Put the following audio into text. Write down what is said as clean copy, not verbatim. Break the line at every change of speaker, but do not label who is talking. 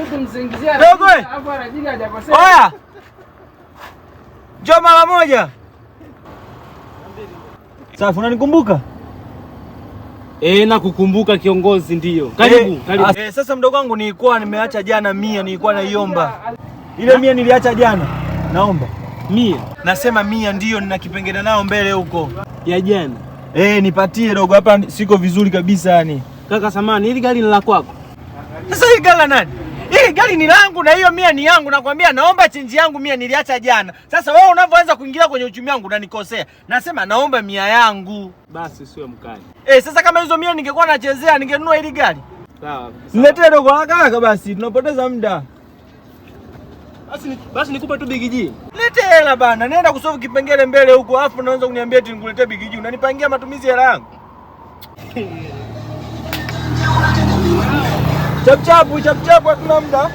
Kumsingizia
Dogo, eh.
alafu anajiga hajakosea.
Oya, njoo mara moja. Safi, unanikumbuka?
Eh, nakukumbuka kiongozi, ndiyo. Karibu, karibu.
Sasa mdogo wangu, nilikuwa nimeacha jana 100, nilikuwa naiomba ile 100 niliacha jana, naomba
100
Nasema 100 ndiyo, nina kipengele nao mbele huko.
Ya jana.
Nipatie dogo, hapa siko vizuri kabisa yani.
Kaka samani, hili gari ni la kwako?
Sasa hii gari la nani? Hili gari ni langu na hiyo 100 ni yangu, nakwambia naomba chenji yangu 100 niliacha jana. Sasa wewe unavyoanza kuingilia kwenye uchumi wangu unanikosea. Nasema naomba 100 yangu.
Basi usiwe mkali.
Sasa kama hizo 100 ningekuwa nachezea ningenunua hili gari.
Sawa.
Niletee dogo haraka basi, tunapoteza muda.
Basi nikupe tu bigiji.
Lete hela bana, nenda kusolve kipengele mbele huko, afu unaanza kuniambia eti nikuletee bigiji. Unanipangia matumizi hela yangu. Chap chapu, chap chapu, hatuna muda.